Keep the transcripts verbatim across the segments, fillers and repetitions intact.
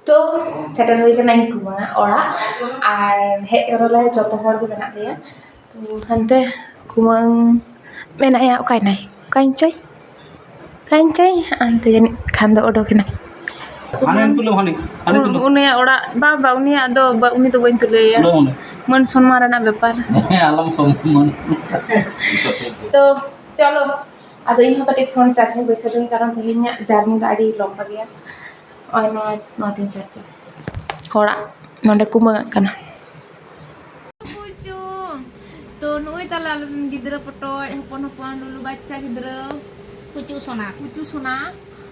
ᱛᱚ, ᱥᱮᱴᱮᱨ ᱦᱩᱭ ᱠᱟᱱᱟ ᱤᱧ ᱠᱩᱢᱟᱹᱝᱟᱜ ᱚᱲᱟᱜ, ᱟᱨ ᱦᱮᱡ ᱠᱟᱱᱟᱞᱮ, ᱡᱚᱛᱚ ᱦᱚᱲ ᱜᱮ ᱢᱮᱱᱟᱜ ᱞᱮᱭᱟ᱾ ᱛᱚ, ᱦᱟᱱᱛᱮ ᱠᱩᱢᱟᱹᱝ ᱢᱮᱱᱟᱭᱟ, ᱚᱠᱟᱭᱱᱟᱭ, ᱚᱠᱟᱭᱮᱱ ᱪᱚᱭ, ᱚᱠᱟᱭᱮᱱ ᱪᱚᱭ, ᱦᱟᱱᱛᱮ ᱡᱟᱹᱱᱤᱡ ᱠᱷᱟᱱ ᱫᱚ ᱚᱰᱚᱠᱮᱱᱟᱭ᱾ ᱦᱟᱱᱮ ᱛᱩᱞᱟᱹᱣ, ᱦᱟᱱᱮ, ᱦᱟᱱᱮ ᱛᱩᱞᱟᱹᱣ᱾ ᱩᱱᱤᱭᱟᱜ ᱚᱲᱟᱜ, ᱵᱟ, ᱵᱟ, ᱩᱱᱤᱭᱟᱜ ᱫᱚ, ᱵᱟ, ᱩᱱᱤ ᱫᱚ ᱵᱟᱹᱧ ᱛᱩᱞᱟᱹᱭᱟ᱾ ᱛᱩᱞᱟᱹᱣ ᱢᱟᱱᱮ? ᱢᱟᱹᱱ ᱥᱚᱱᱢᱟᱱ ᱨᱮᱱᱟᱜ ᱵᱮᱯᱟᱨ᱾ ᱦᱮᱸ, ᱟᱞᱚᱢ ᱥᱚᱱᱢᱟᱱ᱾ ᱛᱚ, ᱪᱚᱞᱚ, ᱟᱫᱚ ᱤᱧ ᱦᱚᱸ ᱠᱟᱹᱴᱤᱡ ᱯᱷᱳᱱ ᱪᱟᱨᱡᱽ ᱤᱧ ᱵᱟᱹᱭᱥᱟᱹᱣ ᱞᱮᱱ, ᱠᱟᱨᱚᱱ ᱛᱮᱦᱮᱧᱟᱜ ᱡᱟᱨᱱᱤ ᱫᱚ ᱟᱹᱰᱤ ᱞᱚᱢᱵᱟ ᱜᱮᱭᱟ᱾ ᱱᱚᱜᱼᱚᱭ ᱱᱚᱣᱟ, ᱱᱚᱣᱟ ᱛᱤᱧ ᱪᱟᱨᱡᱽ ᱦᱚᱲᱟᱜ ᱱᱚᱰᱮ ᱠᱩᱢᱟᱹᱝᱟᱜ ᱠᱟᱱᱟ᱾ ᱯᱩᱪᱩ᱾ ᱛᱚ, ᱱᱩᱜᱼᱩᱭ ᱛᱟᱞᱮ ᱟᱞᱮᱨᱮᱱ ᱜᱤᱫᱽᱨᱟᱹ ᱯᱚᱴᱚᱡ, ᱦᱚᱯᱚᱱ ᱦᱚᱯᱚᱱ ᱞᱩᱞᱩ ᱵᱟᱪᱪᱟ ᱜᱤᱫᱽᱨᱟᱹ᱾ ᱯᱩᱪᱩ ᱥᱳᱱᱟ᱾ ᱯᱩᱪᱩ ᱥᱳᱱᱟ᱾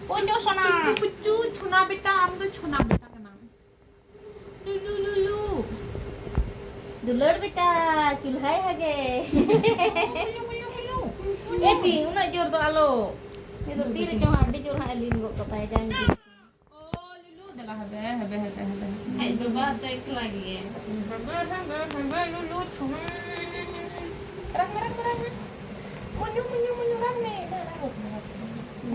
ᱯᱩᱪᱩ ᱥᱳᱱᱟ᱾ ᱪᱩᱠᱩ ᱯᱩᱪᱩ, ᱪᱷᱳᱱᱟ ᱵᱮᱴᱟ, ᱟᱢ ᱫᱚ ᱪᱷᱳᱱᱟ ᱵᱮᱴᱟ ᱠᱟᱱᱟᱢ᱾ ᱞᱩᱞᱩ, ᱞᱩᱞᱩ᱾ ᱫᱩᱞᱟᱹᱲ ᱵᱮᱴᱟ, ᱪᱩᱞᱦᱟᱭ ᱦᱟᱜᱮ᱾ ᱞᱩᱞᱩ, ᱞᱩᱞᱩ, ᱞᱩᱞᱩ᱾ ᱮ ᱛᱤ, ᱩᱱᱟᱹᱜ ᱡᱳᱨ ᱫᱚ ᱟᱞᱚ᱾ ᱱᱤᱛᱚᱜ ᱛᱤ ᱨᱮᱪᱚᱝ ᱦᱟᱸᱜ ᱟᱹᱰᱤ ᱡᱳᱨ ᱦᱟᱸᱜ ᱮ ᱞᱤᱱ ᱜᱚᱫ ᱠᱟᱛᱟᱭ, ᱡᱟᱝ ᱜᱮ᱾ ᱚ, ᱞᱤᱞᱩ, ᱫᱮᱞᱟ ᱦᱮᱵᱮ, ᱦᱮᱵᱮ, ᱦᱮᱵᱮ, ᱦᱮᱵᱮ᱾ ᱟᱡ ᱵᱟᱵᱟ ᱫᱚ ᱮᱠᱞᱟ ᱜᱮᱭᱟ᱾ ᱦᱮᱵᱮ, ᱦᱮᱵᱮ, ᱦᱮᱵᱮ, ᱞᱩᱞᱩ, ᱪᱷᱩᱢ᱾ ᱨᱟᱜᱽ ᱢᱮ, ᱨᱟᱜᱽ ᱢᱮ, ᱨᱟᱜᱽ ᱢᱮ᱾ ᱩᱧᱩ, ᱩᱧᱩ, ᱩᱧᱩ, ᱨᱟᱜᱽ ᱢᱮ᱾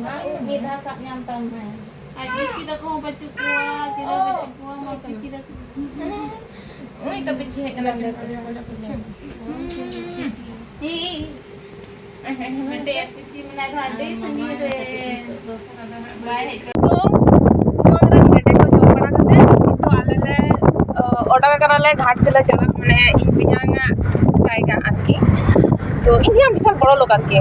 ᱢᱟ, ᱩᱵ ᱢᱤᱫ ᱫᱷᱟᱣ ᱥᱟᱵ ᱧᱟᱢ ᱛᱟᱢ ᱦᱟᱸᱜ᱾ ᱟᱡ ᱯᱤᱥᱤ ᱛᱟᱠᱚ ᱦᱚᱸ ᱵᱟᱹᱪᱩᱜ ᱠᱚᱣᱟ, ᱪᱮᱞᱮ ᱚ᱾ ᱵᱟᱹᱪᱩᱜ ᱠᱚᱣᱟ, ᱢᱟ ᱯᱤᱥᱤ ᱛᱟᱠᱚ᱾ ᱩᱭ, ᱛᱟᱯᱮ ᱪᱮᱫ ᱠᱟᱱᱟ? ᱦᱩᱸ᱾ ᱦᱩᱸ᱾ ᱢᱤᱫᱴᱮᱡ ᱯᱤᱥᱤ ᱢᱮᱱᱟᱭ ᱫᱚ ᱟᱹᱰᱤ ᱥᱟᱺᱜᱤᱧ ᱨᱮ᱾ ᱵᱟᱭ ᱦᱮᱡ ᱠᱟᱱᱟ᱾ ᱛᱚ, ᱠᱩᱢᱟᱹᱝ ᱨᱮᱱ ᱜᱮᱰᱮ ᱠᱚ ᱡᱚᱢ ᱵᱟᱲᱟ ᱠᱟᱛᱮ ᱱᱤᱛᱚᱜ ᱟᱞᱮ ᱞᱮ, ᱚ, ᱚᱰᱚᱠ ᱟᱠᱟᱱᱟᱞᱮ ᱜᱷᱟᱴ ᱥᱮᱫ ᱞᱮ ᱪᱟᱞᱟᱜ, ᱢᱟᱱᱮ ᱤᱧ ᱛᱮᱧᱟᱝ ᱟᱜ ᱡᱟᱭᱜᱟ ᱟᱨᱠᱤ᱾ ᱛᱚ, ᱤᱧ ᱛᱮᱧᱟᱝ ᱵᱤᱥᱟᱞ ᱵᱚᱲᱚ ᱞᱳᱠ ᱟᱨᱠᱤ᱾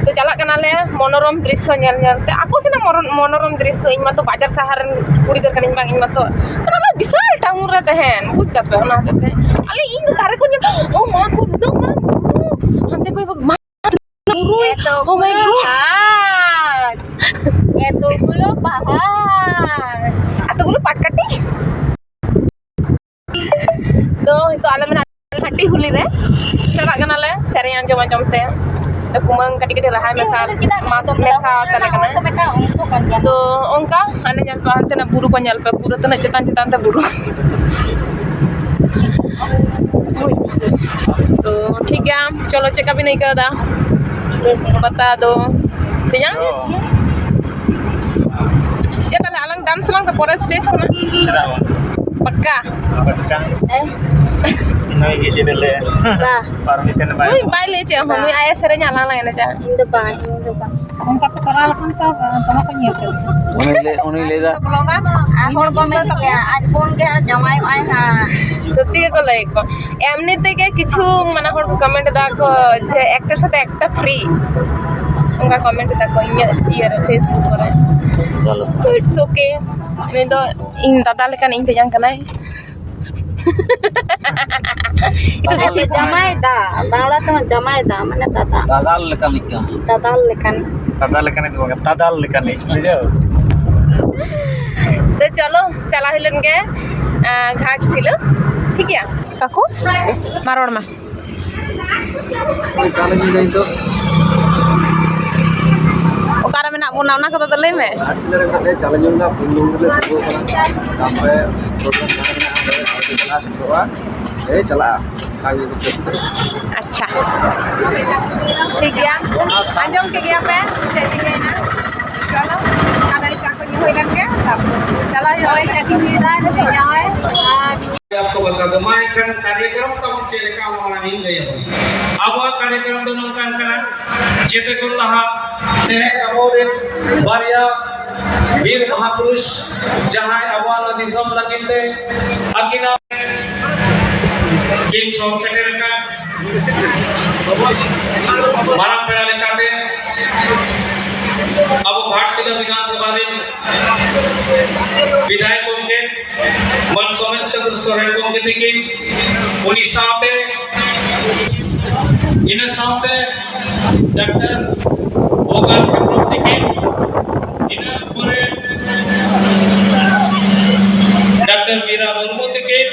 ᱛᱚ, ᱪᱟᱞᱟᱜ ᱠᱟᱱᱟᱞᱮ ᱢᱚᱱᱳᱨᱚᱢ ᱫᱨᱤᱥᱥᱚ ᱧᱮᱞ ᱧᱮᱞ ᱛᱮ᱾ ᱟᱠᱚ ᱥᱮᱱᱟᱜ ᱢᱚᱨᱚᱱ-, ᱢᱚᱱᱳᱨᱚᱢ ᱫᱨᱤᱥᱥᱚ, ᱤᱧ ᱢᱟᱛᱚ ᱵᱟᱡᱟᱨ ᱥᱟᱦᱟᱨ ᱨᱮᱱ ᱠᱩᱲᱤ ᱜᱤᱫᱽᱨᱟᱹ ᱠᱟᱹᱱᱟᱹᱧ ᱵᱟᱝ, ᱤᱧ ᱢᱟᱛᱚ ᱚᱱᱟ ᱫᱚ ᱵᱤᱥᱟᱞ ᱴᱟᱣᱩᱱ ᱨᱮ ᱛᱟᱦᱮᱱ, ᱵᱩᱡᱽ ᱫᱟᱯᱮ, ᱚᱱᱟ ᱦᱚᱛᱮᱡ ᱛᱮ ᱟᱞᱮ, ᱤᱧ ᱫᱚ ᱫᱟᱨᱮ ᱠᱚ ᱧᱮᱞ, ᱳ ᱢᱟ ᱠᱚ, ᱩᱰᱟᱹᱜ ᱢᱟ ᱵᱩᱨᱩ, ᱦᱟᱱᱛᱮ ᱠᱷᱚᱡ ᱢᱟ ᱵᱩᱨᱩ, ᱮᱛᱚ ᱳ ᱢᱟᱭ ᱜᱩᱞᱳ ᱜᱚᱰ᱾ ᱜᱷᱟᱥ, ᱮᱛᱚ ᱜᱩᱞᱳ ᱯᱟᱦᱟᱲ, ᱮᱛᱚ ᱜᱩᱞᱳ ᱯᱟᱴᱠᱟᱴᱤ᱾ ᱛᱚ, ᱱᱤᱛᱚᱜ ᱟᱞᱮ ᱢᱮᱱᱟᱜ ᱦᱟᱹᱴᱤ ᱦᱩᱞᱤ ᱨᱮ, ᱪᱟᱞᱟᱜ ᱠᱟᱱᱟᱞᱮ ᱥᱮᱨᱮᱧ ᱟᱸᱡᱚᱢ ᱟᱸᱡᱚᱢ ᱛᱮ᱾ ᱛᱚ, ᱠᱩᱢᱟᱹᱝ ᱠᱟᱹᱴᱤᱡ ᱠᱟᱹᱴᱤᱡ ᱨᱟᱦᱟᱭ ᱢᱮᱥᱟ, ᱢᱟᱥ ᱢᱮᱥᱟ ᱛᱟᱞᱮ ᱠᱟᱱᱟᱭ᱾ ᱛᱚ, ᱚᱱᱠᱟ ᱦᱟᱱᱮ ᱧᱮᱞ ᱯᱮ, ᱦᱟᱱᱛᱮ ᱱᱟᱜ ᱵᱩᱨᱩ ᱠᱚ ᱧᱮᱞ ᱯᱮ, ᱯᱩᱨᱟᱹ ᱛᱤᱱᱟᱹᱜ ᱪᱮᱛᱟᱱ ᱪᱮᱛᱟᱱ ᱛᱮ ᱵᱩᱨᱩ᱾ ᱛᱚ, ᱴᱷᱤᱠ ᱜᱮᱭᱟ, ᱪᱚᱞᱚ, ᱪᱮᱫ ᱞᱮᱠᱟ ᱵᱤᱱ ᱟᱹᱭᱠᱟᱹᱣ ᱮᱫᱟ? ᱵᱮᱥ ᱜᱮ᱾ ᱯᱟᱛᱟ ᱫᱚ ᱛᱮᱭᱟᱝ? ᱵᱮᱥ ᱜᱮ᱾ ᱪᱮᱫ ᱛᱟᱦᱞᱮ ᱟᱞᱟᱝ ᱰᱟᱱᱥ ᱞᱟᱝ ᱛᱚ ᱯᱚᱨᱮ ᱥᱴᱮᱡᱽ ᱠᱷᱚᱱᱟᱜ᱾ ᱪᱮᱫᱟᱜ ᱵᱟᱝ? ᱯᱟᱠᱠᱟ᱾ ᱟᱵᱟᱨ ᱪᱟᱝ? ᱮ? ᱱᱩᱭ ᱜᱮ ᱪᱮᱫ ᱮ ᱞᱟᱹᱭᱟ? ᱵᱟ᱾ ᱯᱟᱨᱢᱤᱥᱚᱱ ᱵᱟᱭ ᱱᱩᱭ ᱮᱢᱟ᱾ ᱵᱟᱭ ᱞᱟᱹᱭ ᱪᱮᱫ ᱦᱚᱸ, ᱵᱟ᱾ ᱱᱩᱭ ᱟᱡ ᱮ ᱥᱮᱨᱮᱧᱟ, ᱟᱞᱟᱝ ᱞᱟᱝ ᱮᱱᱮᱡᱟ᱾ ᱤᱧ ᱫᱚ ᱵᱟᱝ, ᱤᱧ ᱫᱚ ᱵᱟᱝ᱾ ᱚᱱᱠᱟ ᱠᱚ ᱠᱚᱨᱟᱣ ᱞᱮᱠᱷᱟᱱ ᱛᱚ ᱫᱚᱢᱮ ᱠᱚ ᱧᱮᱞ ᱠᱚᱣᱟ᱾ ᱩᱱᱤ ᱞᱟᱹᱭ, ᱩᱱᱤ ᱞᱟᱹᱭ ᱫᱟ᱾ ᱟᱨ ᱦᱚᱲ ᱠᱚ ᱢᱮᱱ ᱜᱮᱭᱟ, ᱟᱡ ᱵᱚᱱ ᱜᱮ ᱦᱟᱸᱜ ᱡᱟᱶᱟᱭᱚᱜ ᱟᱭ ᱦᱟᱸᱜ᱾ ᱥᱚᱛᱛᱤ ᱜᱮᱠᱚ ᱞᱟᱹᱭ ᱠᱚ᱾ ᱮᱢᱱᱤ ᱛᱮᱜᱮ ᱠᱤᱪᱷᱩ ᱢᱟᱱᱮ ᱦᱚᱲ ᱠᱚ ᱠᱚᱢᱮᱱᱴ ᱮᱫᱟ ᱠᱚ ᱡᱮ ᱮᱠᱴᱟᱨ ᱥᱟᱛᱮ ᱮᱠᱴᱟ ᱯᱷᱨᱤ, ᱚᱱᱠᱟ ᱠᱚᱢᱮᱱᱴ ᱮᱫᱟ ᱠᱚ ᱤᱧᱟᱹᱜ ᱤᱭᱟᱹ ᱨᱮ, ᱯᱷᱮᱥᱵᱩᱠ ᱠᱚᱨᱮ᱾ ᱪᱚᱞᱚ᱾ So it's okay. ᱩᱱᱤ ᱫᱚ ᱤᱧ ᱫᱟᱫᱟ ᱞᱮᱠᱟᱱ ᱤᱧ ᱛᱮᱧᱟᱝ ᱠᱟᱱᱟᱭ᱾ ᱤᱧ ᱫᱚ ᱵᱮᱥᱤ ᱡᱟᱢᱟᱭ ᱫᱟ, ᱵᱟᱝᱞᱟ ᱛᱮᱢᱟ ᱡᱟᱢᱟᱭ ᱫᱟ, ᱢᱟᱱᱮ ᱫᱟᱫᱟ᱾ ᱫᱟᱫᱟ ᱞᱮᱠᱟᱱᱤᱡ ᱠᱟᱱᱟ᱾ ᱫᱟᱫᱟ ᱞᱮᱠᱟᱱ᱾ ᱫᱟᱫᱟ ᱞᱮᱠᱟᱱᱤᱡ ᱫᱚ ᱵᱟᱝ, ᱫᱟᱫᱟ ᱞᱮᱠᱟᱱᱤᱡ, ᱵᱩᱡᱷᱟᱹᱣ? ᱛᱚ ᱪᱚᱞᱚ, ᱪᱟᱞᱟᱣ ᱦᱩᱭ ᱞᱮᱱ ᱜᱮ, ᱟᱸ, ᱜᱷᱟᱴᱥᱤᱞᱟᱹ, ᱴᱷᱤᱠ ᱜᱮᱭᱟ? ᱠᱟᱠᱩ, ᱢᱟ ᱨᱚᱲ ᱢᱮ᱾ ᱪᱟᱞᱮ ᱧᱩ ᱫᱟᱹᱧ ᱛᱚ᱾ ᱚᱠᱟᱨᱮ ᱢᱮᱱᱟᱜ ᱵᱚᱱᱟ ᱚᱱᱟ ᱠᱚᱫᱚ ᱞᱟᱹᱭ ᱢᱮ᱾ ᱜᱷᱟᱴᱥᱤᱞᱟᱹ ᱨᱮ ᱢᱮᱱᱟᱜ ᱞᱮᱭᱟ, ᱪᱟᱞᱮ ᱧᱩ ᱫᱟ, ᱵᱩᱞ ᱧᱩ ᱫᱟᱞᱮ ᱫᱩᱲᱩᱵ ᱠᱟᱱᱟ᱾ ᱛᱟᱨᱯᱚᱨᱮ ᱯᱨᱳᱜᱨᱟᱢ ᱡᱟᱦᱟᱸ ᱢᱮᱱᱟᱜᱼᱟ, ᱚᱸᱰᱮ ᱟᱨᱚ ᱪᱟᱞᱟᱜᱼᱟ, ᱥᱮᱴᱮᱨᱚᱜᱼᱟ᱾ ᱮᱭ ᱪᱟᱞᱟᱜᱼᱟ᱾ ᱟᱪᱪᱷᱟ, ᱴᱷᱤᱠ ᱜᱮᱭᱟ᱾ ᱟᱸᱡᱚᱢ ᱠᱮᱫ ᱜᱮᱭᱟ ᱯᱮ ᱪᱮᱫ ᱤᱧ ᱞᱟᱹᱭ ᱮᱫᱟ? ᱪᱚᱞᱚ, ᱟᱫᱚ ᱪᱟ ᱠᱚ ᱧᱩ ᱦᱩᱭ ᱞᱮᱱ ᱜᱮ, ᱛᱟᱨᱯᱚᱨ ᱪᱟᱞᱟᱣ ᱦᱩᱭᱩᱜᱼᱟ᱾ ᱪᱟ ᱠᱚᱧ ᱧᱩᱭᱮᱫᱟ, ᱱᱤᱛᱚᱜ ᱡᱟᱶᱟᱭ ᱟᱨ ᱟᱯᱠᱚ ᱵᱟᱛᱟ ᱫᱚ, ᱢᱟ ᱮᱱᱠᱷᱟᱱ ᱠᱟᱨᱭᱚᱠᱨᱚᱢ ᱛᱟᱵᱚᱱ ᱪᱮᱫ ᱞᱮᱠᱟ, ᱚᱱᱟ ᱢᱟᱲᱟᱝ ᱤᱧ ᱞᱟᱹᱭ ᱟᱵᱚᱱ᱾ ᱟᱵᱚᱣᱟᱜ ᱠᱟᱨᱭᱚᱠᱨᱚᱢ ᱫᱚ ᱱᱚᱝᱠᱟᱱ ᱠᱟᱱᱟ, ᱡᱮᱛᱮ ᱠᱷᱚᱱ ᱞᱟᱦᱟ ᱛᱮᱦᱮᱧ ᱟᱵᱚᱨᱮᱱ ᱵᱟᱨᱭᱟ ᱵᱤᱨ ᱢᱟᱦᱟᱯᱩᱨᱩᱥ, ᱡᱟᱦᱟᱸᱭ ᱟᱵᱚᱣᱟᱜ ᱱᱚᱣᱟ ᱫᱤᱥᱚᱢ ᱞᱟᱹᱜᱤᱫ ᱛᱮ ᱟᱹᱠᱤᱱᱟᱜ ᱠᱤᱱ ᱥᱚᱦᱚᱨ ᱥᱮᱴᱮᱨ ᱟᱠᱟᱱ, ᱢᱟᱨᱟᱝ ᱯᱮᱲᱟ ᱞᱮᱠᱟᱛᱮ ᱟᱵᱚ ᱜᱷᱟᱴᱥᱤᱞᱟᱹ ᱵᱤᱫᱷᱟᱱ ᱥᱚᱵᱷᱟ ᱨᱮᱱ ᱵᱤᱫᱷᱟᱭᱚᱠ ᱜᱚᱢᱠᱮ ᱢᱟᱱ ᱥᱳᱢᱮᱥ ᱪᱚᱸᱫᱽᱨᱚ ᱥᱚᱨᱮᱱ ᱜᱚᱢᱠᱮ ᱛᱤᱠᱤᱱ, ᱩᱱᱤ ᱥᱟᱶᱛᱮ, ᱤᱱᱟᱹ ᱥᱟᱶᱛᱮ ᱰᱟᱠᱛᱟᱨ ᱵᱷᱚᱜᱟᱱ ᱦᱮᱢᱵᱨᱚᱢ ᱛᱤᱠᱤᱱ, ᱤᱱᱟᱹ ᱯᱚᱨᱮ ᱰᱟᱠᱛᱟᱨ ᱢᱤᱨᱟ ᱢᱩᱨᱢᱩ ᱛᱤᱠᱤᱱ,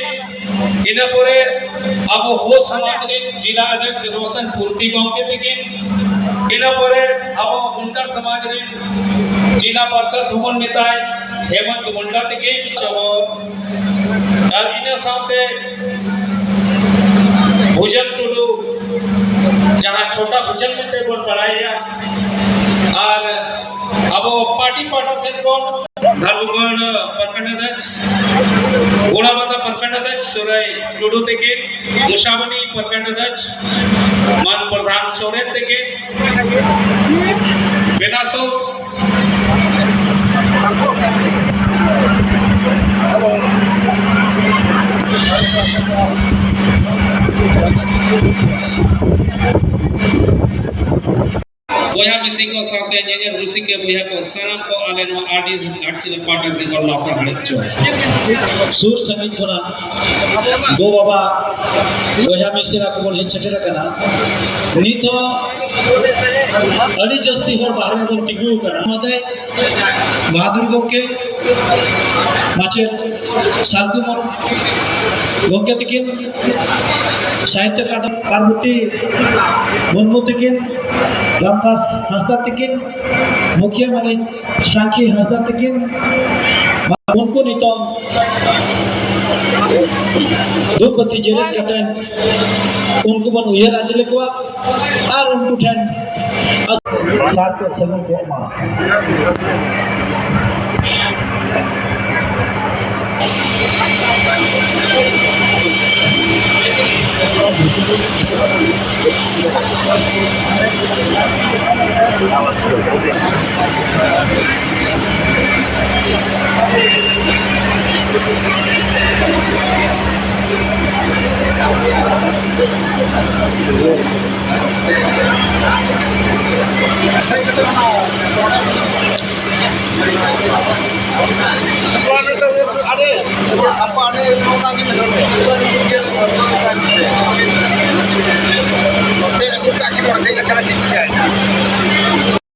ᱤᱱᱟᱹ ᱯᱚᱨᱮ ᱟᱵᱚ ᱦᱳ ᱥᱚᱢᱟᱡᱽ ᱨᱮᱱ ᱡᱤᱞᱟ ᱚᱫᱷᱭᱚᱠᱷ ᱨᱳᱥᱚᱱ ᱯᱩᱨᱛᱤ ᱜᱚᱢᱠᱮ ᱛᱤᱠᱤᱱ, ᱤᱱᱟᱹ ᱯᱚᱨᱮ ᱟᱵᱚ ᱢᱩᱱᱰᱟ ᱥᱚᱢᱟᱡᱽ ᱨᱮᱱ ᱡᱤᱞᱟ ᱯᱟᱨᱥᱟᱫ ᱦᱚᱸᱵᱚᱱ ᱢᱮᱛᱟᱭ ᱦᱮᱢᱚᱱᱛ ᱢᱩᱱᱰᱟ ᱛᱤᱠᱤᱱ, ᱟᱨ ᱤᱱᱟᱹ ᱥᱟᱶᱛᱮ ᱵᱷᱩᱡᱚᱝ ᱴᱩᱰᱩ, ᱡᱟᱦᱟᱸ ᱪᱷᱳᱴᱟ ᱵᱷᱩᱡᱚᱝ ᱢᱮᱱᱛᱮ ᱵᱚᱱ ᱵᱟᱲᱟᱭᱮᱭᱟ, ᱟᱨ ᱟᱵᱚ ᱯᱟᱨᱴᱤ ᱯᱟᱦᱴᱟ ᱥᱮᱫ ᱠᱷᱚᱱ ᱫᱷᱟᱨᱢᱩᱜᱚᱲ ᱜᱳᱲᱟᱵᱟᱫᱟ ᱯᱨᱚᱠᱷᱚᱸᱰ ᱚᱫᱷᱭᱚᱠᱷ ᱥᱩᱨᱟᱹᱭ ᱴᱩᱰᱩ ᱛᱤᱠᱤᱱ, ᱢᱩᱥᱟᱵᱚᱱᱤ ᱯᱨᱚᱠᱷᱚᱸᱰ ᱚᱫᱷᱭᱚᱠᱷ ᱢᱟᱱ ᱯᱨᱚᱫᱷᱟᱱ ᱥᱚᱨᱮᱱ ᱛᱤᱠᱤᱱ, ᱵᱮᱱᱟᱥᱳ ᱵᱚᱭᱦᱟ ᱢᱤᱥᱤ ᱠᱚ ᱥᱟᱶᱛᱮ ᱧᱮᱧᱮᱞ ᱨᱩᱥᱤᱠᱟ ᱵᱚᱭᱦᱟ ᱠᱚ ᱥᱟᱱᱟᱢ ᱠᱚ ᱟᱞᱮ ᱱᱚᱣᱟ ᱟᱨ ᱰᱤ ᱜᱷᱟᱴᱥᱤᱞᱟᱹ ᱯᱟᱦᱴᱟ ᱥᱮᱫ ᱠᱷᱚᱱ ᱞᱟᱥᱟ ᱦᱟᱹᱲᱮᱫ ᱪᱚ᱾ ᱥᱩᱨ ᱥᱟᱺᱜᱤᱧ ᱠᱷᱚᱱᱟᱜ ᱜᱚ ᱵᱟᱵᱟ ᱵᱚᱭᱦᱟ ᱢᱤᱥᱮᱨᱟ ᱠᱚᱵᱚᱱ ᱦᱮᱡ ᱥᱮᱴᱮᱨ ᱟᱠᱟᱱᱟ᱾ ᱱᱤᱛ ᱦᱚᱸ ᱟᱹᱰᱤ ᱡᱟᱹᱥᱛᱤ ᱦᱚᱲ ᱵᱟᱦᱨᱮ ᱨᱮᱵᱚᱱ ᱛᱤᱸᱜᱩ ᱟᱠᱟᱱᱟ᱾ ᱱᱚᱣᱟ ᱫᱚ ᱵᱟᱦᱟᱫᱩᱨ ᱜᱚᱢᱠᱮ, ᱢᱟᱪᱮᱛ ᱥᱟᱞᱠᱷᱩ ᱢᱩᱨᱢᱩ ᱜᱚᱢᱠᱮ ᱛᱤᱠᱤᱱ, ᱥᱟᱦᱤᱛᱛᱚ ᱟᱠᱟᱫᱮᱢᱤ ᱯᱟᱨᱵᱚᱛᱤ ᱢᱩᱨᱢᱩ ᱛᱤᱠᱤᱱ, ᱨᱟᱢᱫᱟᱥ ᱦᱟᱸᱥᱫᱟ ᱛᱤᱠᱤᱱ, ᱢᱩᱠᱷᱤᱭᱟᱹ ᱢᱟᱹᱱᱤᱡ ᱥᱟᱸᱠᱷᱤ ᱦᱟᱸᱥᱫᱟ ᱛᱤᱠᱤᱱ, ᱩᱱᱠᱩ ᱱᱤᱛᱚᱝ ᱫᱷᱩᱯ ᱵᱟᱹᱛᱤ ᱡᱮᱨᱮᱫ ᱠᱟᱛᱮ ᱩᱱᱠᱩ ᱵᱚᱱ ᱩᱭᱦᱟᱹᱨ ᱟᱸᱡᱞᱮ ᱠᱚᱣᱟ᱾ ᱟᱨ ᱩᱱᱠᱩ ᱴᱷᱮᱱ ᱥᱟᱨ ᱠᱚ ᱥᱟᱹᱜᱩᱱ ᱠᱚ ᱮᱢᱟ᱾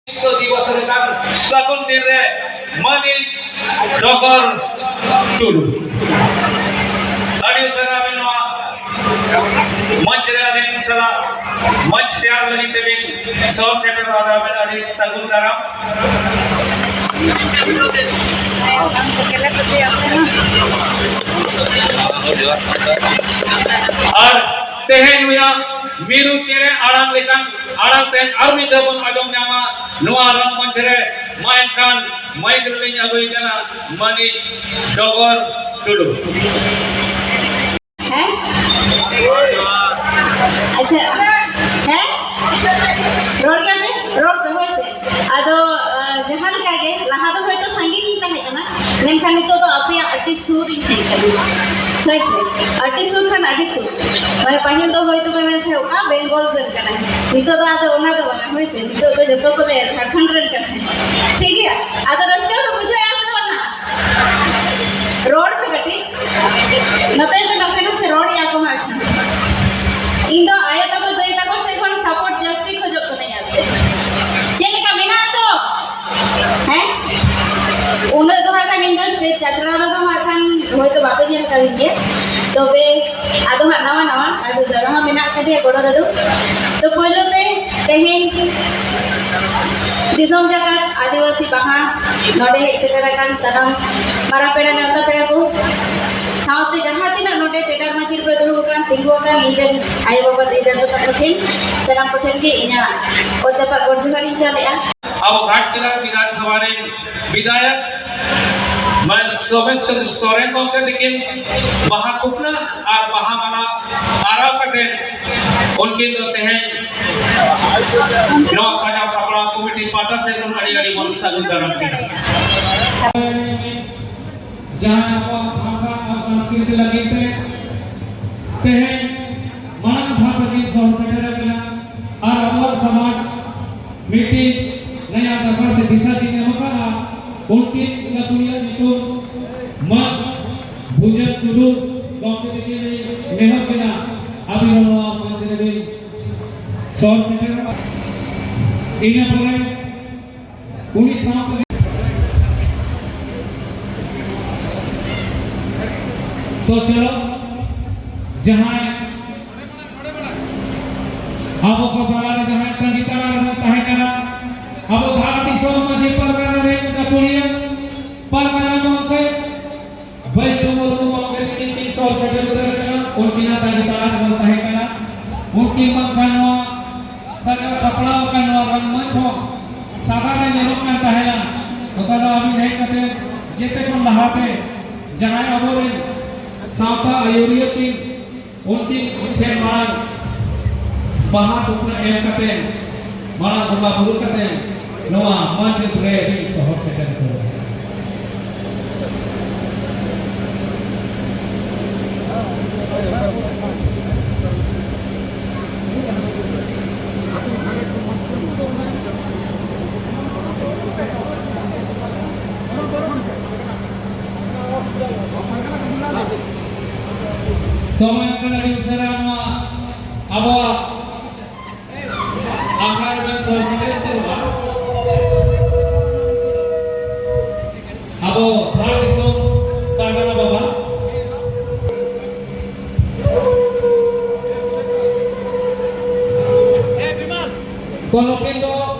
ᱵᱤᱥᱥᱚ ᱫᱤᱵᱚᱥ ᱨᱮᱱᱟᱜ ᱥᱟᱹᱜᱩᱱ ᱫᱤᱱ ᱨᱮ ᱢᱟᱹᱱᱤᱡ ᱰᱚᱜᱚᱨ ᱴᱩᱰᱩ, ᱟᱹᱰᱤ ᱩᱥᱟᱹᱨᱟ ᱟᱵᱮᱱ ᱱᱚᱣᱟ ᱢᱚᱧᱪ ᱨᱮ ᱟᱹᱞᱤᱧ ᱥᱟᱞᱟᱜ ᱢᱚᱧᱪ ᱥᱮᱭᱟᱨ ᱞᱟᱹᱜᱤᱫ ᱛᱮᱵᱤᱱ ᱥᱚᱦᱚᱨ ᱥᱮᱴᱮᱨ ᱟᱠᱟᱱᱟ, ᱟᱵᱮᱱ ᱟᱹᱰᱤ ᱥᱟᱹᱜᱩᱱ ᱫᱟᱨᱟᱢ᱾ ᱟᱨ ᱛᱮᱦᱮᱧ ᱱᱩᱭᱟᱜ ᱢᱤᱨᱩ ᱪᱮᱬᱮ ᱟᱲᱟᱝ ᱞᱮᱠᱟᱱ ᱟᱲᱟᱝ ᱛᱮ ᱟᱨ ᱢᱤᱫ ᱫᱷᱟᱣ ᱵᱚᱱ ᱟᱸᱡᱚᱢ ᱧᱟᱢᱟ ᱱᱚᱣᱟ ᱨᱚᱝᱢᱚᱧᱪ ᱨᱮ᱾ ᱢᱟ ᱮᱱᱠᱷᱟᱱ ᱢᱟᱭᱤᱠ ᱨᱮᱞᱤᱧ ᱟᱹᱜᱩᱭ ᱠᱟᱱᱟ ᱢᱟᱹᱱᱤᱡ ᱰᱚᱜᱚᱨ ᱴᱩᱰᱩ᱾ ᱦᱮᱸ? ᱟᱪᱪᱷᱟ, ᱦᱮᱸ? ᱨᱚᱲ ᱜᱮᱭᱟ ᱯᱮ? ᱨᱚᱲ ᱯᱮ, ᱦᱳᱭ ᱥᱮ? ᱟᱫᱚ ᱡᱟᱦᱟᱸ ᱞᱮᱠᱟ ᱜᱮ, ᱞᱟᱦᱟ ᱫᱚ ᱦᱳᱭᱛᱳ ᱥᱟᱺᱜᱤᱧ ᱤᱧ ᱛᱟᱦᱮᱸ ᱠᱟᱱᱟ, ᱢᱮᱱᱠᱷᱟᱱ ᱱᱤᱛᱚᱜ ᱫᱚ ᱟᱯᱮᱭᱟᱜ ᱟᱹᱰᱤ ᱥᱩᱨ ᱤᱧ ᱦᱮᱡ ᱠᱟᱱᱟ, ᱦᱳᱭ ᱥᱮ? ᱟᱹᱰᱤ ᱥᱩᱨ ᱠᱷᱟᱱ ᱟᱹᱰᱤ ᱥᱩᱨ᱾ ᱢᱟᱱᱮ ᱯᱟᱹᱦᱤᱞ ᱫᱚ ᱦᱳᱭᱛᱳ ᱯᱮ ᱢᱮᱱ ᱛᱟᱦᱮᱸ, "ᱚᱠᱟ ᱵᱮᱝᱜᱚᱞ ᱨᱮᱱ ᱠᱟᱱᱟᱭ?" ᱱᱤᱛᱚᱜ ᱫᱚ ᱟᱫᱚ ᱚᱱᱟ ᱫᱚ ᱵᱟᱝᱟ, ᱦᱳᱭ ᱥᱮ? ᱱᱤᱛᱚᱜ ᱫᱚ ᱡᱚᱛᱚ ᱠᱚ ᱞᱟᱹᱭᱟ, "ᱡᱷᱟᱲᱠᱷᱚᱸᱰ ᱨᱮᱱ ᱠᱟᱱᱟᱭ", ᱴᱷᱤᱠ ᱜᱮᱭᱟ? ᱟᱫᱚ ᱨᱟᱹᱥᱠᱟᱹ ᱯᱮ ᱵᱩᱡᱷᱟᱹᱣᱮᱫᱼᱟ ᱥᱮ ᱵᱟᱝᱟ? ᱨᱚᱲ ᱯᱮ ᱠᱟᱹᱴᱤᱡ᱾ ᱱᱚᱛᱮ ᱫᱚ ᱱᱟᱥᱮ ᱱᱟᱥᱮ ᱨᱚᱲ ᱮᱫᱼᱟ ᱠᱚ ᱦᱟᱸᱜ ᱠᱷᱟᱱ᱾ ᱤᱧ ᱫᱚ ᱟᱭᱳ ᱛᱟᱠᱚ, ᱫᱟᱹᱭ ᱛᱟᱠᱚ ᱥᱮᱫ ᱠᱷᱚᱱ ᱥᱟᱯᱳᱨᱴ ᱡᱟᱹᱥᱛᱤ ᱠᱷᱚᱡᱚᱜ ᱠᱟᱹᱱᱟᱹᱧ᱾ ᱟᱨ ᱪᱮᱫ, ᱪᱮᱫ ᱞᱮᱠᱟ ᱢᱮᱱᱟᱜᱼᱟ ᱛᱚ? ᱦᱮᱸ? ᱩᱱᱟᱹᱜ ᱫᱚ ᱦᱟᱸᱜ ᱠᱷᱟᱱ ᱤᱧ ᱫᱚ ᱥᱴᱮᱡᱽ ᱪᱟᱪᱞᱟᱣ ᱨᱮᱫᱚ ᱦᱟᱸᱜ ᱠᱷᱟᱱ ᱦᱳᱭᱛᱳ ᱵᱟᱯᱮ ᱧᱮᱞ ᱠᱟᱹᱫᱤᱧ ᱜᱮ᱾ ᱛᱚᱵᱮ ᱟᱫᱚ ᱦᱟᱸᱜ ᱱᱟᱣᱟ ᱱᱟᱣᱟ, ᱟᱫᱚ ᱫᱟᱫᱟ ᱦᱚᱸ ᱢᱮᱱᱟᱜ ᱠᱟᱫᱮᱭᱟ ᱜᱚᱲᱚ ᱨᱮᱫᱚ᱾ ᱛᱚ ᱯᱳᱭᱞᱳ ᱛᱮ ᱛᱮᱦᱮᱧ ᱫᱤᱥᱚᱢ ᱡᱟᱠᱟᱛ ᱟᱹᱫᱤᱵᱟᱹᱥᱤ ᱢᱟᱦᱟ ᱱᱚᱰᱮ ᱦᱮᱡ ᱥᱮᱴᱮᱨ ᱟᱠᱟᱱ ᱥᱟᱱᱟᱢ ᱢᱟᱨᱟᱝ ᱯᱮᱲᱟ ᱱᱮᱣᱛᱟ ᱯᱮᱲᱟ ᱠᱚ, ᱥᱟᱶᱛᱮ ᱡᱟᱦᱟᱸ ᱛᱤᱱᱟᱹᱜ ᱱᱚᱰᱮ ᱴᱮᱰᱟᱨ ᱢᱟᱹᱪᱤ ᱨᱮᱯᱮ ᱫᱩᱲᱩᱵ ᱟᱠᱟᱱ, ᱛᱤᱸᱜᱩ ᱟᱠᱟᱱ ᱤᱧ ᱨᱮᱱ ᱟᱭᱳ ᱵᱟᱵᱟ, ᱫᱟᱹᱭ ᱫᱟᱫᱟ ᱛᱟᱠᱚ ᱴᱷᱮᱱ, ᱥᱟᱱᱟᱢ ᱠᱚᱴᱷᱮᱱ ᱜᱮ ᱤᱧᱟᱹᱜ ᱚᱛ ᱡᱟᱯᱟᱜ ᱜᱚᱰ ᱡᱚᱦᱟᱨ ᱤᱧ ᱪᱟᱞᱮᱜᱼᱟ᱾ ᱟᱵᱚ ᱜᱷᱟᱴᱥᱤᱞᱟ ᱵᱤᱫᱷᱟᱱ ᱥᱚᱵᱷᱟ ᱨᱮᱱ ᱵᱤᱫᱷᱟᱭᱚᱠ ᱢᱟᱱ ᱥᱳᱢᱮᱥ ᱪᱚᱸᱫᱽᱨᱚ ᱥᱚᱨᱮᱱ ᱜᱚᱢᱠᱮ ᱛᱟᱹᱠᱤᱱ ᱵᱟᱦᱟ ᱠᱩᱯᱱᱟᱹ ᱟᱨ ᱵᱟᱦᱟ ᱢᱟᱞᱟ ᱟᱨᱟᱣ ᱠᱟᱛᱮ ᱩᱱᱠᱤᱱ ᱫᱚ ᱛᱮᱦᱮᱧ ᱱᱚᱣᱟ ᱥᱟᱡᱟᱣ ᱥᱟᱯᱲᱟᱣ ᱠᱚᱢᱤᱴᱤ ᱯᱟᱦᱴᱟ ᱥᱮᱫ ᱠᱷᱚᱱ ᱟᱹᱰᱤ ᱟᱹᱰᱤ ᱵᱚᱱ ᱥᱟᱹᱜᱩᱱ ᱫᱟᱨᱟᱢ ᱠᱤᱱᱟ᱾ ᱡᱟᱦᱟᱸ ᱟᱵᱚᱣᱟᱜ ᱵᱷᱟᱥᱟ ᱟᱨ ᱥᱚᱝᱥᱠᱨᱤᱛᱤ ᱞᱟᱹᱜᱤᱫ ᱛᱮ ᱛᱮᱦᱮᱧ ᱢᱟᱲᱟᱝ ᱫᱷᱟᱯ ᱨᱮ ᱥᱚᱦᱚᱨ ᱥᱮᱴᱮᱨ ᱟᱠᱟᱱᱟ ᱟᱨ ᱟᱵᱚᱣᱟᱜ ᱥᱚᱢᱟᱡᱽ ᱢᱤᱫᱴᱤᱡ ᱱᱟᱭᱟ ᱫᱟᱥᱟ ᱥᱮ ᱫᱤᱥᱟ ᱫᱤᱱ ᱮᱢ ᱟᱠᱟᱫᱼᱟ, ᱩᱱᱠᱤᱱ ᱜᱟᱹᱠᱷᱩᱲᱤᱭᱟᱹ ᱧᱩᱛᱩᱢ ᱢᱟᱹᱱ ᱵᱷᱩᱡᱟᱹᱝ ᱴᱩᱰᱩ ᱜᱚᱢᱠᱮ ᱛᱟᱹᱠᱤᱱ ᱞᱤᱧ ᱱᱮᱦᱚᱨ ᱠᱮᱫᱟ, ᱟᱹᱵᱤᱱ ᱦᱚᱸ ᱱᱚᱣᱟ ᱢᱚᱧᱪ ᱨᱮᱵᱤᱱ ᱥᱚᱦᱚᱨ ᱥᱮᱴᱮᱨᱚᱜᱼᱟ᱾ ᱤᱱᱟᱹ ᱯᱚᱨᱮ ᱩᱱᱤ ᱥᱟᱶᱛᱮ ᱛᱚ ᱪᱚᱞᱚ, ᱡᱟᱦᱟᱸᱭ ᱟᱵᱚ ᱠᱚ ᱛᱟᱞᱟᱨᱮ ᱡᱟᱦᱟᱸᱭ ᱛᱟᱺᱜᱤ ᱛᱟᱲᱟᱜ ᱨᱮᱵᱚᱱ ᱛᱟᱦᱮᱸ ᱠᱟᱱᱟ, ᱟᱵᱚ ᱫᱷᱟᱲ ᱫᱤᱥᱚᱢ ᱢᱟᱹᱡᱷᱤ ᱯᱟᱨᱜᱟᱱᱟ ᱨᱮᱱ ᱜᱟᱹᱠᱷᱩᱲᱤᱭᱟᱹ ᱯᱟᱨᱜᱟᱱᱟ ᱜᱚᱢᱠᱮ ᱵᱟᱹᱭᱥᱩ ᱢᱩᱨᱢᱩ ᱜᱚᱢᱠᱮ ᱛᱤᱠᱤᱱ ᱠᱤᱱ ᱥᱚᱦᱚᱨ ᱥᱮᱴᱮᱨ ᱩᱛᱟᱹᱨ ᱟᱠᱟᱱᱟ᱾ ᱩᱱᱠᱤᱱᱟᱜ ᱛᱟᱺᱜᱤ ᱛᱟᱲᱟᱜ ᱨᱮᱵᱚᱱ ᱛᱟᱦᱮᱸ ᱠᱟᱱᱟ᱾ ᱩᱱᱠᱤᱱ ᱵᱟᱝᱠᱷᱟᱱ ᱱᱚᱣᱟ ᱥᱟᱡᱟᱣ ᱥᱟᱯᱲᱟᱣ ᱟᱠᱟᱱ ᱱᱚᱣᱟ ᱨᱚᱝᱢᱚᱧᱪ ᱦᱚᱸ ᱥᱟᱫᱟ ᱨᱮ ᱧᱮᱞᱚᱜ ᱠᱟᱱ ᱛᱟᱦᱮᱱᱟ, ᱚᱠᱟ ᱫᱚ ᱟᱹᱵᱤᱱ ᱦᱮᱡ ᱠᱟᱛᱮ ᱡᱮᱛᱮ ᱠᱷᱚᱱ ᱞᱟᱦᱟᱛᱮ ᱡᱟᱦᱟᱸᱭ ᱟᱵᱚᱨᱮᱱ ᱥᱟᱶᱛᱟ ᱟᱹᱭᱩᱨᱤᱭᱟᱹ ᱠᱤᱱ, ᱩᱱᱠᱤᱱ ᱴᱷᱮᱱ ᱢᱟᱲᱟᱝ ᱵᱟᱦᱟ ᱛᱷᱩᱯᱱᱟᱹ ᱮᱢ ᱠᱟᱛᱮ, ᱢᱟᱲᱟᱝ ᱵᱚᱸᱜᱟ ᱵᱩᱨᱩ ᱠᱟᱛᱮ, ᱱᱚᱣᱟ ᱢᱟᱹᱡᱷᱤ ᱨᱮ ᱟᱹᱵᱤᱱ ᱥᱚᱦᱚᱨ ᱥᱮᱴᱮᱨ ᱠᱚ᱾ ᱛᱚ ᱢᱟ ᱮᱱᱠᱷᱟᱱ ᱟᱹᱰᱤ ᱩᱥᱟᱹᱨᱟ ᱱᱚᱣᱟ ᱟᱵᱚᱣᱟᱜ ᱟᱠᱷᱲᱟ ᱨᱮᱵᱮᱱ ᱥᱚᱦᱚᱨ ᱥᱮᱴᱮᱨ ᱩᱛᱟᱹᱨᱚᱜᱼᱟ᱾ ᱟᱵᱚ ᱫᱷᱟᱲ ᱫᱤᱥᱚᱢ ᱯᱟᱨᱜᱟᱱᱟ ᱵᱟᱵᱟ᱾ ᱛᱚ, ᱱᱩᱠᱤᱱ ᱫᱚ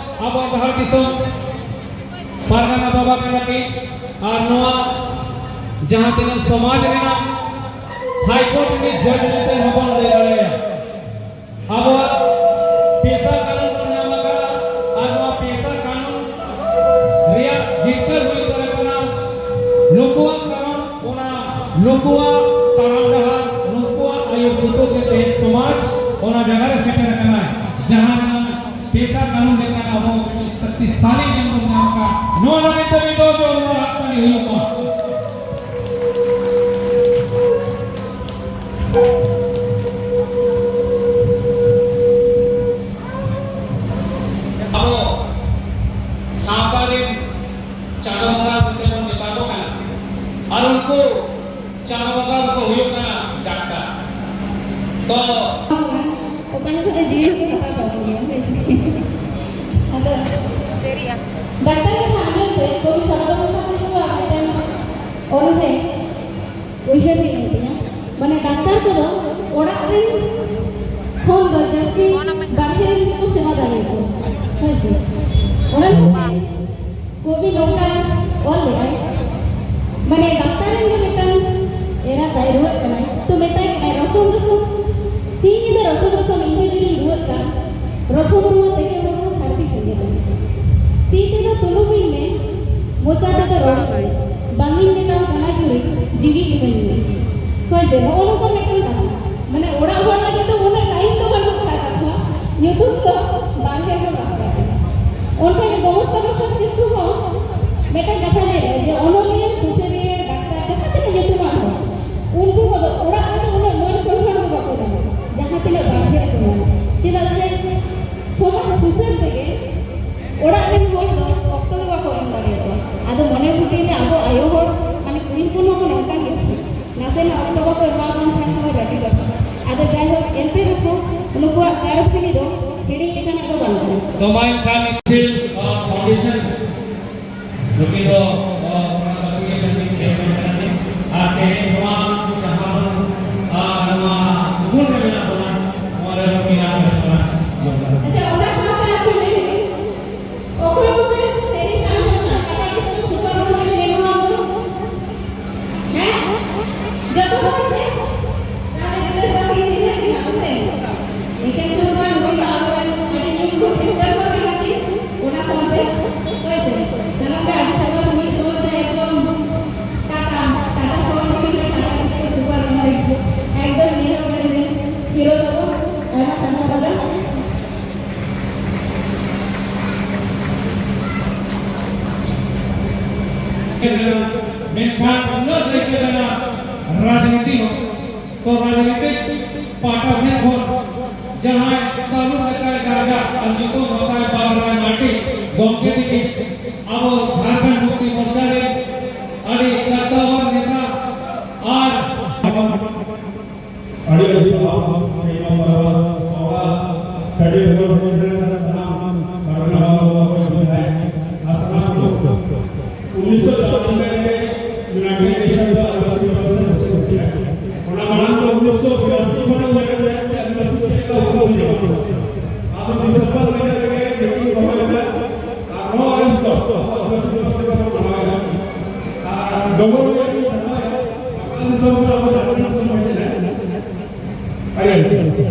ᱟᱵᱚ ᱫᱷᱟᱲ ᱫᱤᱥᱚᱢ ᱯᱟᱨᱜᱟᱱᱟ ᱵᱟᱵᱟ ᱠᱟᱱᱟ ᱠᱤᱱ᱾ ᱟᱨ ᱱᱚᱣᱟ ᱡᱟᱦᱟᱸ ᱛᱤᱱᱟᱹᱜ ᱥᱚᱢᱟᱡᱽ ᱨᱮᱱᱟᱜ ᱦᱟᱭ ᱠᱳᱨᱴ ᱨᱤᱱᱤᱡ ᱡᱟᱡᱽ ᱢᱮᱱᱛᱮ ᱦᱚᱸᱵᱚᱱ ᱞᱟᱹᱭ ᱫᱟᱲᱮᱭᱟᱜᱼᱟ᱾ ᱟᱵᱚᱣᱟᱜ ᱯᱮᱥᱟ ᱠᱟᱹᱱᱩᱱ ᱵᱚᱱ ᱧᱟᱢ ᱟᱠᱟᱫᱟ᱾ ᱟᱨ ᱱᱚᱣᱟ ᱯᱮᱥᱟ ᱠᱟᱹᱱᱩᱱ ᱨᱮᱭᱟᱜ ᱡᱤᱛᱠᱟᱹᱨ ᱦᱩᱭᱩᱜ ᱠᱟᱱᱟ ᱱᱩᱠᱩᱣᱟᱜ ᱠᱟᱨᱚᱱ, ᱚᱱᱟ ᱱᱩᱠᱩᱣᱟᱜ ᱛᱟᱲᱟᱢ ᱰᱟᱦᱟᱨ, ᱱᱩᱠᱩᱣᱟᱜ ᱟᱹᱭᱩᱨ ᱥᱩᱛᱩᱜ ᱛᱮ ᱛᱮᱦᱮᱧ ᱥᱚᱢᱟᱡᱽ ᱚᱱᱟ ᱡᱟᱭᱜᱟ ᱨᱮ ᱥᱮᱴᱮᱨ ᱟᱠᱟᱱᱟ, ᱡᱟᱦᱟᱸ ᱨᱮᱱᱟᱜ ᱯᱮᱥᱟ ᱠᱟᱹᱱᱩᱱ ᱞᱮᱠᱟᱱ ᱟᱵᱚ ᱢᱤᱫᱴᱤᱡ ᱥᱚᱠᱛᱤᱥᱟᱞᱤ ᱧᱮᱞ ᱵᱚᱱ ᱧᱟᱢ ᱟᱠᱟᱫ᱾ ᱱᱚᱣᱟ ᱞᱟᱹᱜᱤᱫ ᱛᱮ ᱢᱤᱫ ᱫᱚ ᱡᱳᱨᱫᱟᱨ ᱦᱟᱛᱛᱟᱲᱤ ᱦᱩᱭᱩᱜ ᱢᱟ᱾ ᱟᱵᱚ ᱥᱟᱶᱛᱟ ᱨᱮᱱ ᱪᱟᱸᱫᱳ ᱵᱚᱸᱜᱟ ᱢᱮᱱᱛᱮ ᱵᱚᱱ ᱢᱮᱛᱟ ᱠᱚ ᱠᱟᱱᱟ᱾ ᱟᱨ ᱩᱱᱠᱩ ᱪᱟᱸᱫᱳ ᱵᱚᱸᱜᱟ ᱫᱚᱠᱚ ᱦᱩᱭᱩᱜ ᱠᱟᱱᱟ ᱰᱟᱠᱛᱟᱨ᱾ ᱛᱚ ᱚᱠᱟ ᱡᱚᱠᱷᱚᱱ ᱫᱚ ᱡᱤᱣᱤ ᱦᱚᱸᱠᱚ ᱦᱟᱛᱟᱣ ᱛᱟᱵᱚᱱ ᱜᱮᱭᱟ, ᱦᱳᱭ ᱥᱮ? ᱟᱫᱚ ᱰᱟᱠᱛᱟᱨ ᱠᱟᱛᱷᱟ ᱟᱸᱡᱚᱢ ᱛᱮ ᱠᱚᱵᱤ ᱥᱟᱨᱚᱫᱟ ᱢᱚᱦᱟᱨᱤᱥ ᱣᱟᱜ ᱢᱤᱫᱴᱟᱝ ᱚᱱᱚᱬᱦᱮ ᱩᱭᱦᱟᱹᱨ ᱦᱮᱡ ᱮᱱ ᱛᱤᱧᱟ᱾ ᱢᱟᱱᱮ ᱰᱟᱠᱛᱟᱨ ᱠᱚᱫᱚ ᱚᱲᱟᱜ ᱨᱮᱱ ᱠᱷᱚᱱ ᱫᱚ ᱡᱟᱹᱥᱛᱤ ᱵᱟᱨᱦᱮ ᱨᱮᱱ ᱜᱮᱠᱚ ᱥᱮᱵᱟ ᱫᱟᱲᱮᱭᱟᱠᱚᱣᱟ, ᱦᱳᱭ ᱥᱮ? ᱚᱱᱟ ᱞᱮᱠᱟᱛᱮ ᱠᱚᱵᱤ ᱱᱚᱝᱠᱟ ᱚᱞ ᱞᱮᱫᱟᱭ, ᱢᱟᱱᱮ ᱰᱟᱠᱛᱟᱨ ᱨᱮᱱ ᱫᱚ ᱢᱤᱫᱴᱟᱝ ᱮᱨᱟ ᱛᱟᱭ ᱨᱩᱣᱟᱹᱜ ᱠᱟᱱᱟᱭ, ᱛᱚ ᱢᱮᱛᱟᱭ ᱠᱟᱱᱟᱭ, "ᱨᱚᱥᱚᱢ ᱨᱚᱥᱚᱢ, ᱥᱤᱧ ᱧᱤᱫᱟᱹ ᱨᱚᱥᱚᱢ ᱨᱚᱥᱚᱢ, ᱤᱧ ᱫᱚ ᱡᱩᱫᱤᱧ ᱨᱩᱣᱟᱹᱜ ᱠᱟᱱ, ᱨᱚᱥᱚᱢ ᱨᱩᱣᱟᱹ ᱛᱮᱜᱮ ᱦᱚᱲᱢᱚ ᱥᱟᱹᱨᱫᱤ ᱥᱮᱸᱜᱮᱞ ᱛᱤᱧᱟ, ᱛᱤ ᱛᱮᱫᱚ ᱵᱟᱝᱤᱧ ᱢᱮᱛᱟᱢ ᱠᱟᱱᱟ ᱪᱩᱨᱤ, ᱡᱤᱣᱤ ᱤᱢᱟᱹᱧ ᱢᱮ᱾ ᱦᱳᱭ ᱥᱮ, ᱱᱚᱜᱼᱚ ᱱᱚᱝᱠᱟ ᱢᱤᱫᱴᱟᱝ ᱠᱟᱛᱷᱟ᱾ ᱢᱟᱱᱮ ᱚᱲᱟᱜ ᱦᱚᱲ ᱞᱟᱹᱜᱤᱫ ᱫᱚ ᱩᱱᱟᱹᱜ ᱴᱟᱭᱤᱢ ᱫᱚ ᱵᱟᱹᱱᱩᱜ ᱠᱟᱫᱟ ᱠᱟᱛᱷᱟ, ᱧᱩᱛᱩᱢ ᱫᱚ ᱵᱟᱨᱦᱮ ᱦᱚᱲ ᱵᱟᱯᱞᱟ ᱠᱟᱱᱟ᱾ ᱚᱱᱠᱟ ᱜᱮ ᱜᱚᱢᱚᱥᱛᱟ ᱵᱚᱥᱚᱛ ᱠᱤᱪᱷᱩ ᱦᱚᱸ ᱢᱤᱫᱴᱟᱝ ᱠᱟᱛᱷᱟ ᱞᱟᱹᱭ ᱞᱮ ᱡᱮ ᱚᱱᱚᱞᱤᱭᱟᱹ, ᱥᱩᱥᱟᱹᱨᱤᱭᱟᱹ, ᱰᱟᱠᱛᱟᱨ, ᱡᱟᱦᱟᱸ ᱛᱤᱱᱟᱹᱜ ᱧᱩᱛᱩᱢᱟᱱ ᱦᱚᱲ, ᱩᱱᱠᱩ ᱠᱚᱫᱚ ᱚᱲᱟᱜ ᱨᱮᱫᱚ ᱩᱱᱟᱹᱜ ᱢᱟᱹᱱ ᱥᱚᱱᱢᱟᱱ ᱫᱚ ᱵᱟᱠᱚ ᱧᱟᱢᱟ, ᱡᱟᱦᱟᱸ ᱛᱤᱱᱟᱹᱜ ᱵᱟᱨᱦᱮ ᱨᱮᱠᱚ ᱧᱟᱢᱟ᱾ ᱪᱮᱫᱟᱜ ᱥᱮ ᱥᱚᱢᱟᱡᱽ ᱥᱩᱥᱟᱹᱨ ᱛᱮᱜᱮ ᱚᱲᱟᱜ ᱨᱮᱱ ᱦᱚᱲ ᱫᱚ ᱚᱠᱛᱚ ᱜᱮ ᱵᱟᱠᱚ ᱮᱢ ᱫᱟᱲᱮᱭᱟᱠᱚᱣᱟ᱾ ᱟᱫᱚ ᱢᱚᱱᱮ ᱵᱩᱫᱽᱫᱷᱤ ᱨᱮ ᱟᱵᱚ ᱟᱭᱳ ᱦᱚᱲ, ᱢᱟᱱᱮ ᱠᱩᱲᱤ ᱦᱚᱯᱚᱱ ᱦᱚᱸᱵᱚᱱ ᱚᱱᱠᱟ ᱜᱮᱭᱟ ᱥᱮ, ᱱᱟᱥᱮᱱᱟᱜ ᱚᱠᱛᱚ ᱵᱟᱠᱚ ᱮᱢᱟ ᱵᱚᱱ ᱠᱷᱟᱱ ᱦᱚᱸ ᱨᱟᱹᱜᱤ ᱠᱟᱛᱷᱟ᱾ ᱟᱫᱚ ᱡᱟᱭᱦᱳᱠ, ᱮᱱᱛᱮ ᱨᱮᱦᱚᱸ ᱱᱩᱠᱩᱣᱟᱜ ᱠᱟᱨᱚᱠᱤᱨᱤ ᱫᱚ ᱦᱤᱲᱤᱧ ᱞᱮᱠᱟᱱᱟᱜ ᱫᱚ ᱵᱟᱝ ᱠᱟᱱᱟ᱾ ᱛᱚ ᱢᱟ ᱮᱱᱠᱷᱟᱱ ᱱᱤᱠᱷᱤᱞ, ᱟ, ᱯᱷᱟᱣᱩᱱᱰᱮᱥᱚᱱ ᱱᱩᱠᱤᱱ ᱫᱚ, ᱟ, ᱚᱱᱟ ᱠᱟᱹᱢᱤ ᱨᱮᱱ ᱪᱮᱭᱟᱨᱢᱮᱱ ᱠᱟᱱᱟ ᱠᱤᱱ᱾ ᱟᱨ ᱛᱮᱦᱮᱧ ᱱᱚᱣᱟ ᱡᱟᱦᱟᱸ ᱵᱚᱱ, ᱟ, ᱱᱚᱣᱟ ᱜᱩᱱ ᱨᱮ ᱢᱮᱱᱟᱜ ᱵᱚᱱᱟ, ᱱᱚᱣᱟ ᱨᱮ ᱱᱩᱠᱤᱱ ᱟᱨ ᱢᱮᱱᱟᱜ ᱵᱚᱱᱟ᱾ ᱟᱪᱪᱷᱟ, ᱚᱱᱟ ᱥᱟᱶᱛᱮ ᱟᱨ ᱢᱤᱫ ᱚᱠᱚᱭ ᱠᱚᱯᱮ ᱥᱮᱨᱮᱧ ᱠᱟᱱ ᱛᱟᱵᱚᱱᱟ, Tata steel super market manual ᱫᱚ? ᱦᱮᱸ? ᱡᱚᱛᱚ ᱦᱚᱲ ᱥᱮ? ᱛᱟᱦᱞᱮ ᱡᱚᱛᱚ ᱥᱟᱹᱛᱷᱤ ᱪᱤᱱᱦᱟᱹ ᱠᱤᱱᱟ ᱯᱮ ᱥᱮ? ᱮᱠᱮᱱ ᱥᱩᱯᱟᱨ ᱢᱟᱨᱠᱮᱴ ᱫᱚ ᱟᱵᱚᱨᱮᱱ ᱟᱹᱰᱤ ᱧᱩᱢ ᱦᱚᱲ ᱮᱠᱴᱟᱨ ᱦᱚᱸ ᱠᱟᱱᱟ ᱠᱤᱱ᱾ ᱚᱱᱟ ᱥᱟᱶᱛᱮ, ᱦᱳᱭ ᱥᱮ? ᱥᱟᱱᱟᱢ ᱜᱮ ᱟᱹᱰᱤ ᱪᱮᱦᱨᱟ ᱥᱚᱢᱚᱭ, ᱥᱚᱢᱚᱭ ᱨᱮ ᱮᱠᱫᱚᱢ ᱴᱟᱴᱟ, ᱴᱟᱴᱟ ᱯᱷᱟᱣᱩᱱᱰᱮᱥᱚᱱ ᱨᱮ ᱴᱟᱴᱟ ᱥᱴᱤᱞ ᱥᱩᱯᱟᱨ ᱢᱟᱨᱠᱮᱴ ᱮᱠᱫᱚᱢ ᱱᱤᱭᱟᱹ ᱦᱚᱸ ᱦᱤᱨᱳ ᱛᱟᱵᱚᱱ᱾ ᱟᱭᱢᱟ ᱥᱟᱨᱦᱟᱣ ᱥᱟᱨᱦᱟᱣ᱾ ᱢᱮᱱᱠᱷᱟᱱ ᱩᱱᱟᱹᱜ ᱫᱟᱹᱭᱠᱟᱹ ᱠᱟᱱᱟ ᱨᱟᱡᱽᱱᱤᱛᱤ ᱦᱚᱸ᱾ ᱛᱚ ᱨᱟᱡᱽᱱᱤᱛᱤ ᱯᱟᱦᱴᱟ ᱥᱮᱫ ᱠᱷᱚᱱ ᱡᱟᱦᱟᱸᱭ ᱛᱟᱹᱨᱩᱵ ᱞᱮᱠᱟᱭ ᱜᱟᱨᱡᱟ ᱟᱨ ᱧᱩᱛᱩᱢ ᱦᱟᱛᱟᱭ ᱵᱟᱵᱽᱨᱟᱭ ᱢᱟᱨᱰᱤ ᱜᱚᱢᱠᱮ ᱛᱤᱠᱤᱱ ᱟᱵᱚ ᱡᱷᱟᱲᱠᱷᱚᱸᱰ ᱢᱩᱠᱛᱤ ᱢᱳᱨᱪᱟ ᱨᱮ ᱟᱹᱰᱤ ᱠᱟᱛᱟᱣᱟᱱ ᱱᱮᱛᱟ ᱟᱨ ᱟᱹᱰᱤ ᱟᱹᱰᱤ ᱥᱟᱨᱦᱟᱣ᱾ ᱛᱮᱦᱮᱧ ᱱᱚᱣᱟ ᱯᱟᱣᱨᱟ ᱯᱟᱣᱨᱟ ᱴᱟᱺᱰᱤ ᱨᱮᱵᱚᱱ ᱦᱮᱡ ᱥᱮᱴᱮᱨ ᱟᱠᱟᱱᱟ ᱥᱟᱱᱟᱢ ᱯᱟᱨᱜᱟᱱᱟ ᱵᱟᱵᱟ ᱠᱚ, ᱵᱚᱭᱦᱟ ᱟᱨ ᱥᱟᱱᱟᱢ ᱠᱚ᱾ ᱩᱱᱤᱥᱥᱚ ᱪᱟᱣᱟᱱᱱᱚ ᱨᱮ ᱤᱭᱩᱱᱟᱭᱴᱮᱰ ᱱᱮᱥᱚᱱ ᱫᱚ ᱟᱹᱫᱤᱵᱟᱹᱥᱤ ᱫᱤᱵᱚᱥ ᱮ ᱜᱷᱳᱥᱚᱱᱟ ᱠᱮᱫᱟ᱾ ᱚᱱᱟ ᱢᱟᱲᱟᱝ ᱫᱚ ᱩᱱᱤᱥᱥᱚ ᱵᱤᱨᱟᱥᱤ ᱠᱷᱚᱱ ᱤᱭᱩᱱᱟᱭᱴᱮᱰ ᱱᱮᱥᱚᱱ ᱟᱹᱫᱤᱵᱟᱹᱥᱤ ᱪᱮᱫ ᱞᱮᱠᱟ ᱦᱩᱞ ᱠᱚ ᱦᱩᱭ ᱞᱮᱱᱟ? ᱟᱫᱚ ᱫᱤᱥᱚᱢᱵᱚᱨ ᱢᱟᱹᱦᱤᱱᱟᱹ ᱨᱮᱜᱮ ᱢᱤᱴᱤᱝ ᱫᱚᱦᱚ ᱞᱮᱫᱟ ᱟᱨ ᱱᱚᱣᱟ ᱟᱹᱲᱤᱥ ᱫᱚ ᱟᱹᱫᱤᱵᱟᱹᱥᱤ ᱫᱤᱵᱚᱥ ᱨᱮᱵᱚᱱ ᱢᱟᱱᱟᱣᱮᱫᱟ᱾ ᱟᱨ ᱰᱚᱜᱚᱨ ᱨᱮᱭᱟᱜ ᱤᱧ ᱥᱟᱯᱲᱟᱣᱮᱫᱟ᱾ ᱟᱯᱟᱱ ᱫᱤᱥᱚᱢ ᱠᱷᱚᱱ ᱟᱵᱚ ᱡᱷᱟᱲᱠᱷᱚᱸᱰ ᱫᱤᱥᱚᱢ ᱦᱮᱡ ᱮᱱᱟ᱾ ᱟᱹᱰᱤ ᱟᱹᱰᱤ ᱥᱟᱨᱦᱟᱣ᱾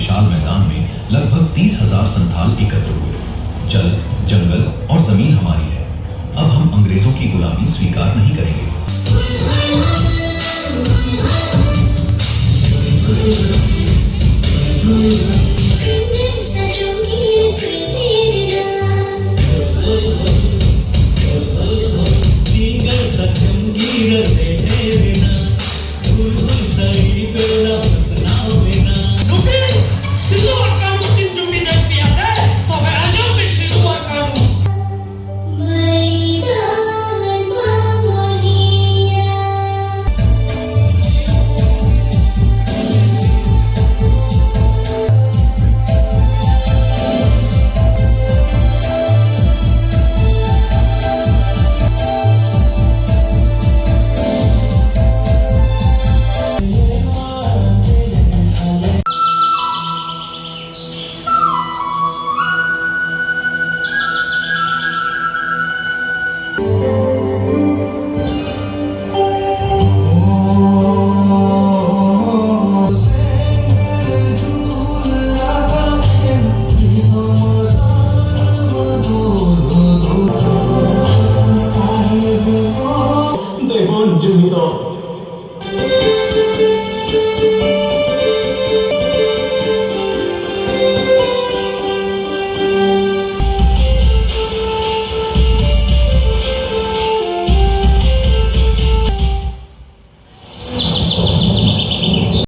विशाल मैदान में लगभग तीस हजार संथाल एकत्र हुए। जल, जंगल और जमीन हमारी है। अब हम अंग्रेजों की गुलामी स्वीकार नहीं करेंगे।